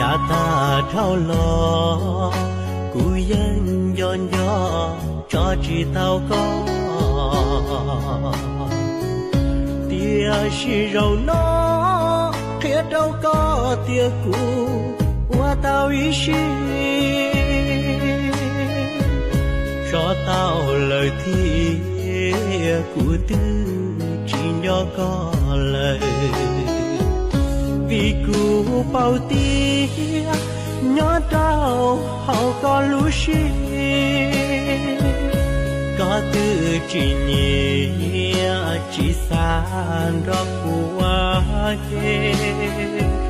Tag dhau los kuv yeej nco nco tso tsis tau koj, tiam sis zaum no qhia rau koj tias kuv ua tau ib siab. Tso tau lawm thiab kuv twb tsis nco koj lawm, vim kuv paub tias nyob rau hauv koj lub siab, koj twb tsis nyiam tsis xav nrog kuv ua ke.